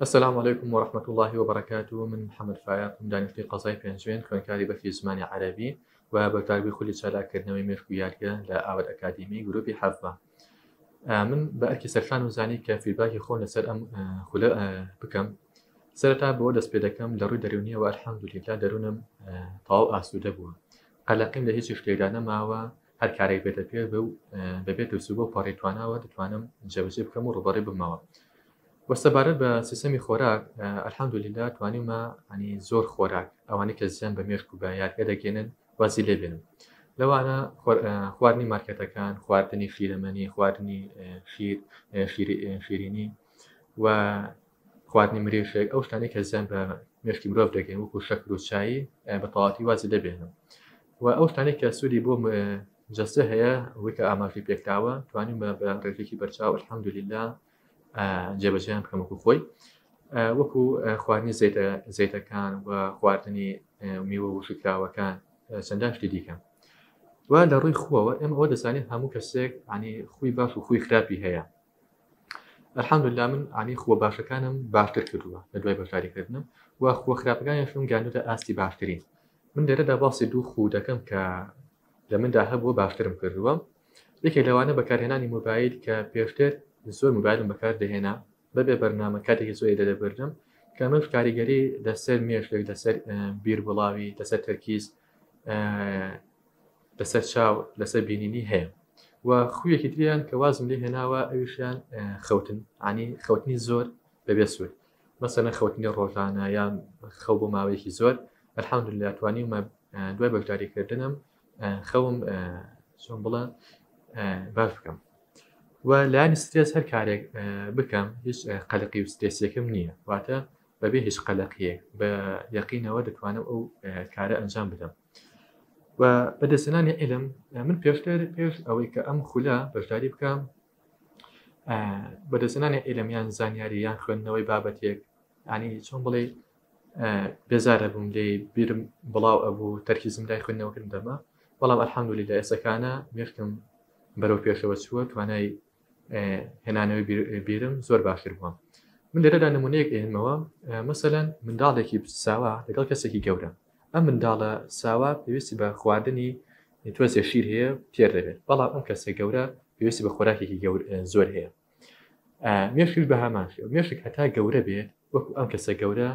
السلام علیکم و رحمة اللە و بەرەکاته من محمد فایەقم دانیشتووی قەزای پێنجوێن خوێندکاری بەشی زمانی عەرەبی و بەشداربووی خولی چالاککردنەوەی مێشک و یادگە لە ئاوات ئەکادیمی گروپی 17. من بە ئەرکی سەرشانم زانی کە feedback ی خۆم لەسەر ئەم خولە بکەم. سەرەتا بەوە دەست پێ دەکەم لە ڕووی دەروونیەوە الحمدللە دەروونم تەواو ئاسوودە بووە، قەلەقیم لە هیچ شتێکدا نەماوە، هەر کارێک بێتە پێ بەبێ ترس و بەو پەڕی تواناوە دەتوانم جێبەجێ بکەم و ڕووبەڕووی ببمەوە. وە سەبارەت بە سیستەمی خۆراک الحمدللە توانیومە ینی زۆر خۆراک ئەوانەی کە زیان بە مێشک و بە یادگە دەگەێنن وازی لێ بێنم، لەوانە خواردنی مارکێتەکان، خواردنی شیرەمەنی، خواردنی شیر، شیرینی و خواردنی مریشک، ئەو شتانەی کە زیان بە مێشکی مرۆڤ دەگەن وەکو شەکر و چایی بە تەواوەتی وازی لێ بێنم و ئەو شتانەی کە سوودی بۆ جەستە هەیە وەی کە ئاماژەی پێکراوە توانیم بە ڕێژێکی بەرچاو الحمدللە جێبەجێیان بکەم وەکو خۆی وەکو خواردنی زەیتە زەیتەکان و خواردنی میوە وشکراوەکان چەندان شتی دیکە و لە ڕووی خووەوە ئێمە ئەوە دەزانین هەموو کەسێک ینی خووی باش و خووی خراپی هەیە الحمدلله من عنی خووە باشەکانم باشتر کردووە لە دوای بەشداریکردنم و خووە خراپەکانیشم گەیاندووتە ئاستی باشترین. من لێرەدا باسی دوو خوو دەکەم کە لە مندا هەبووە باشترم کردووە. یەکێک لەوانە بەکارهێنانی مۆبایل کە پێشتر زۆر مۆبایلم بەکار دەهێنا بەبێ بەرنامە کاتێکی زۆری لێدەبردم کە ئەمەش کاریگەری لەسەر مێشک لەسەر بیر بڵاوی لەسەر تەرکیز لەسەر چاو لەسەر بینینی هەیە و خویەکی تریان کە وازم لێ هێناوە ئەویشیان خەوتن عنی خەوتنی زۆر بەبێ سوود مەسەلەن خەوتنی ڕۆژانە یان خەو بۆ ماوەیەکی زۆر الحمدلله توانیومە دوای بەشداریکردنم خەوم چۆن بڵێ باش بکەم و لایەنی سترێس هەر کارێک بکەم هیچ قەلقی و سترێسێکم نییە واتە بەبێ هیچ قەلەقیەک بە یەقینەوە دەتوانم ئەو کارە ئەنجام بدەم و بەدەستهێنانی عیلم من پێشتر پێش ئەوەی کە ئەم خولە بەشداری بکەم بەدەستهێنانی عیلم یان زانیاری یان خوێندنەوەی بابەتێک ینی چۆن بڵێ بێزارە بووم لێ بیرم بڵاو ئەبوو تەرکیزم لای خوێندنەوەکردن دەما بەڵام الحمدلله ئێسەکانە مێشکم بەرەو پێشەوە چووە توانای هێنانەوەی بیرم زۆر باشتر بووە من لێرەدا نمونەیەک ئێنمەوە مەسەلەن منداڵێکی ساوا لەگەڵ کەسێکی گەورە ئەم منداڵە ساوا پێویستی بە خواردنی تۆزێ شیر هەیە تێر دەبێت بەڵام ئەم کەسە گەورە پێویستی بە خۆراکێکی زۆر هەیە مێشکیش بە هەمان شێوە مێشک هەتا گەورە بێت وەکو ئەم کەسە گەورە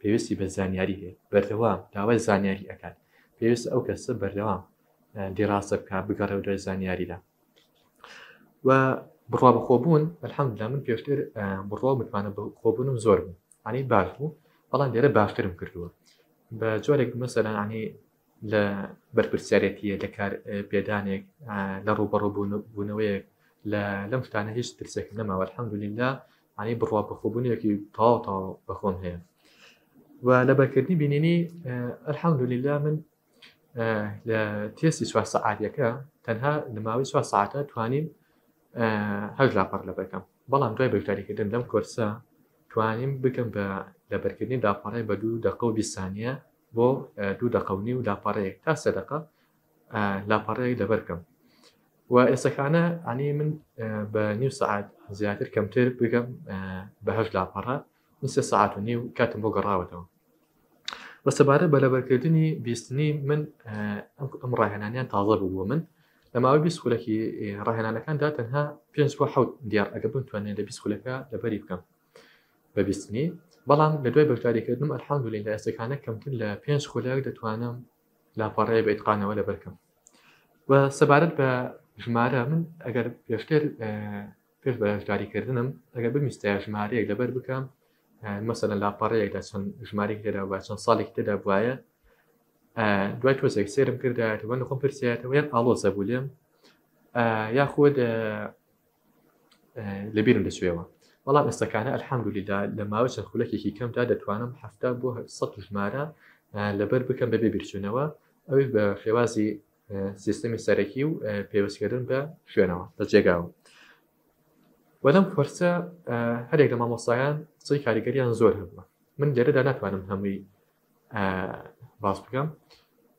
پێویستی بە زانیاری هەیە بەردەوام داوای زانیاری ئەکات پێویست ئەو کەسە بەردەوام دیراسە بکات بگەڕێ دوای زانیاریدا و بڕوا بەخۆبوون الحمدلله من پێشتر بڕوا و متمانە بەخۆبوونم زۆر بوو عنی باش بوو بەڵام لێرە باشترم کردووە بە جۆرێک مەسەلەن عنی لە بەرپرسیارەتیە لە کار پێدانێک لە ڕووبەڕوو بوونەوەیەک لە لەم شتانە هیچ ترسێک نەماوە الحمدلله عنی بڕوا بەخۆبوونێکی تەواو تەواو بەخۆم هەیە و لەبەرکردنی بینینی الحمدلله من لە تێستی چوار سەعاتیەکە تەنها لە ماوەی چوار سەعاتە توانیم هەشت لاپەڕ لەبەرکەم بەڵام دوای بەشداریکردن لەم کۆرسە توانیم بکەم بە لەبەرکردنی لاپەڕەی بە دوو دەقە و 20 سانیە بۆ دوو دەقە و نیو لاپەڕەیەک تا سێ دەقە لاپەڕەیەک لەبەرکەم و ئێسەکانە ئەنی من بە نیو سەعات زیاتر کەمتر بگەم بە هەشت لاپەڕە من سێ سەعات و نیو کاتم بۆ گەڕاوەتەوە و سەبارەت بە لەبەرکردنی بیستنی من ئەم ڕاهێنانیان تازە بوو بۆ من لە ماوەی 20 خولەکی ڕاهێنانەکاندا تەنها پێنج بۆ حەوت دیار ئەگە بمتوانێت لە 20 خولەکە لەبەری بکەم بە بیستنی بەڵام لە دوای بەشداریکردنم الحمدلله ئێستەکانە کەمتر لە پێنج خولەک دەتوانم لاپەڕەیە بە ئیتقانەوە لەبەرکەم و سەبارەت بە ژمارە من ئەگەر پێشتر پێش بەشداریکردنم ئەگەر بمیستایە ژمارەیەک لەبەر بکەم مەسەلەن لاپەڕەیەک لە چەند ژمارێک تێدا بووە چەند ساڵێک تێدا بواە دوای تۆزێک سێرم کردایەتەوە لە خۆم پرسیایەتەوە یان ئاڵۆزە بوو لێم یاخود لەبیرم دەچێەوە بەڵام ئێستاکانە الحمدلله لە ماوەی چەند خولەکێکی کەمدا دەتوانم هەفتا بۆ سە ژمارە لەبەر بکەم بەبێ بیرچوونەوە ئەویش بە شێوازی سیستەمی سەرەکی و پەیوەستکردن بە شوێنەوە بە جێگاوە و لەم کۆرسە هەرێک لە مامۆستایان قسەی کاریگەریان زۆر هەبووە من لێرەدا ناتوانم هەمووی باس بکەم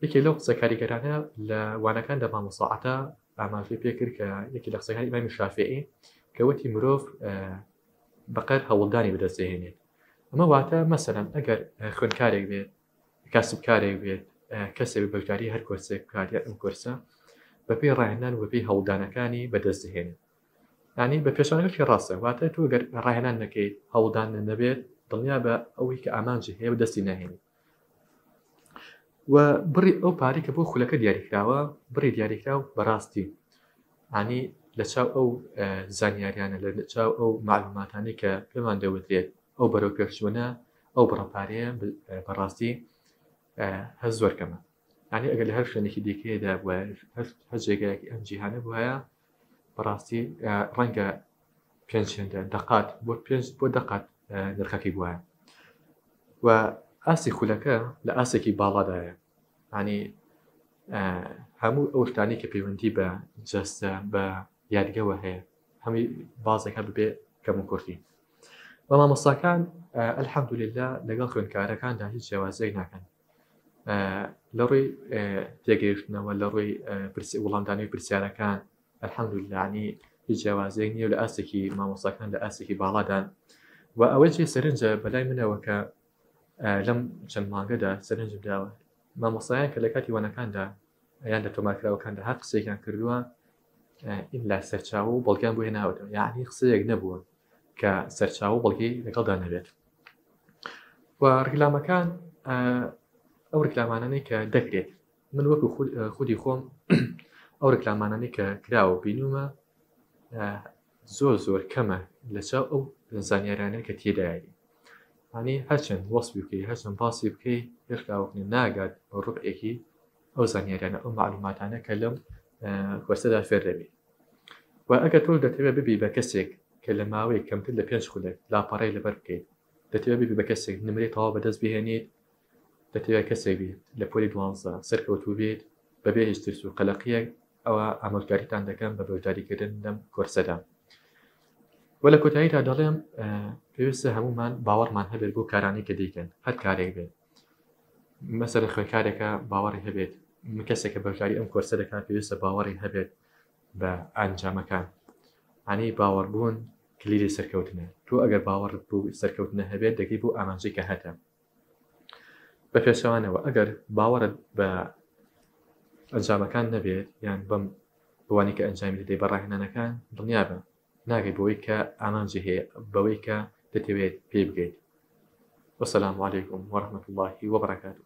یەکێک لەو قسە کاریگەرانە لە وانەکاندا مامۆستا عەتا ئاماژەی پێکرد کە یەکی لە قسەکانی ئیمامی شافعی کە وتی مرۆڤ بەقەر هەوڵدانی بەدەست دەهێنێت. ئەمە واتە مەسەلەن ئەگەر خوێندکارێک بێت کاسبکارێک بێت کەسێک بەشداری هەر کۆرسێک بکات یان ئەم کۆرسە بەپێی ڕاهێنان و بەپێی هەوڵدانەکانی بەدەست دەهێنێت ینی بە پێشانەکەی ڕاستە واتە تۆ گەر ڕاهێنان نەکەیت هەوڵدان نەبێت دڵنیا بە ئەوەی کە ئامانجی هەیە بەدەستی ناهێنی و بڕی ئەو پارەی کە بۆ خولەکە دیاریکراوە بڕی دیاریکراو بەڕاستی ینی لە چاو ئەو زانیاریانە لە چاو ئەو معلوماتانی کە پێمان دەوترێت ئەو بەرەو پێشچوونە ئەو بڕە پارەیە بەڕاستی هەر زۆر کەمە ینی ئەگەر لە هەر شوێنێکی دیکەیەدا بووە هەر جێگایەکی ئەم جیهانە بووایە بەڕاستی ڕەنگە پێنج هێندە دەقات بۆ پێنج بۆ دەقات نرخەکەی بووایە و ئاستی خولەکە لە ئاستێکی باڵادایە ینی هەموو ئەو شتانی کە پەیوەندی بە جەستە بە یادگەوە هەیە هەمووی بازێکە ببێ کەم و کورتی بە مامۆستاکان الحەمدللا لەگەڵ خوێندکارەکاندا هیچ جیاوازیەک ناکەن لە ڕووی تێگەیشتنەوە لە ڕووی وەڵامدانەوەی پرسیارەکان الحمدللە ینی هیچ جیاوازیەک نییە و لە ئاستێکی مامۆستاکان لە ئاستێکی باڵادان و ئەوەی جێ سەرنجە بەلای منەوە کە لەم چەند مانگەدا سەرنجم داوە مامۆستایان کە لە کاتی وانەکاندا یان لە تۆمارکراوەکاندا هەر قسەیەکیان کردووە ئیلا سەرچاوە و بەڵگەیان بۆ هێناوەتەوە یعنی قسەیەک نەبووە کە سەرچاوە و بەڵگەی لەگەڵدا نەبێت و ڕیکلامەکان ئەو ڕیکلامانانەی کە دەکرێت من وەکو خودی خۆم ئەو ڕیکلامانانەی کە کراوە بینومە زۆر زۆر کەمە لە چاو ئەو زانیارانە کە تێدایە ینی هەرچەند وەسفی بکەی هەرچەند باسی بکەی هێشتا وەکنی ناگات بە ڕوبعێکی ئەو زانیاریانە ئەو معلوماتانە کە لەم کۆرسەدا فێر دەبی و ئەگەر تۆ دەتەوێت ببی بە کەسێک کە لە ماوەی کەمتر لە پێنج خولەک لاپەڕەی لەبەر بکەیت دەتەوێت ببی بە کەسێک نمرەی تەواو بەدەست بهێنیت دەتەوێت کەسێک بیت لە پۆلی دوانزە سەرکەوتوو بیت بەبێ هیچ ترس و قەلەقیەک ئەوە ئامۆژگاریتان دەکەم بە بەشداریکردن لەم کۆرسەدا و لە کۆتاییدا دەڵێم پێویستە هەمومان باوەڕمان هەبێت بۆ کارانی کە دەیکەن هەر کارێک بێت مەسەلە خوێندکارێکە باوەڕی هەبێت من کەسێکە بەشداری ئەم کۆرسە دەکات پێویستە باوەڕی هەبێت بە ئەنجامەکان ئەنی باوەڕبوون کلیلی سەرکەوتنە تۆ ئەگەر باوەڕت بۆ سەرکەوتنە هەبێت دەگەی بۆ ئامانجی کە هەتە بە پێچەوانەوە ئەگەر باوەڕت بە ئەنجامەکان نەبێت یان بەم بوانی کە ئەنجامی دەدەی بە ڕاهێنانەکان دڵنیابە ناگەی بەوەی کە ئامانجی هەیە بەوەی کە دەتەوێت پێی بگەیت وەسەلام علیکم وەرحمەت اللهی وبرکاته.